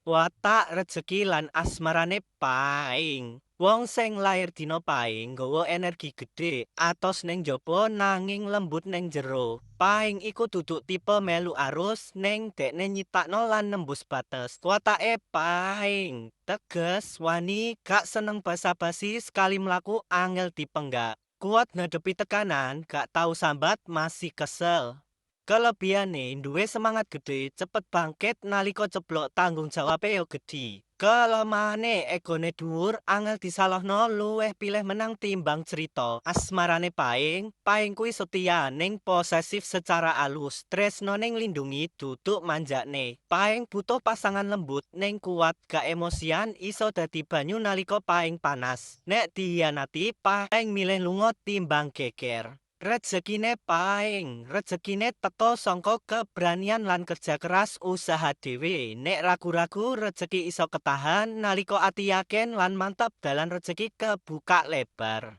Watak, rejeki lan asmarane Paing. Wong sing lair dina Paing nggawa energi gedhe, atos ning njaba nanging lembut ning jero. Paing iku duduk tipe melu arus, ning dekne nyiptakno lan nembus bates. Watake Paing teges, wani, gak seneng basa-basi, sekali mlaku angel dipenggak. Kuat ngadepi tekanan, gak tau sambat, masih kesel. Kelebihane duwe semangat gedhe, cepet bangkit nalika ceblok, tanggung jawabe yo gedhi. Kelemahane egone dhuwur, angel disalahno, luwih pilih menang timbang crita. Asmarane Paing, Paing kuwi setia ning posesif secara alus, tresnane nglindungi, duduk manjakne. Paing butuh pasangan lembut ning kuat, gak emosian, iso dadi banyu nalika Paing panas. Nek dihianati, Paing milih lunga timbang geger. Rejekine Paing, rejekine teka saka keberanian lan kerja keras usaha dhewe. Nek ragu-ragu, rejeki iso ketahan, nalika ati yakin lan mantep, dalan rejeki kebuka lebar.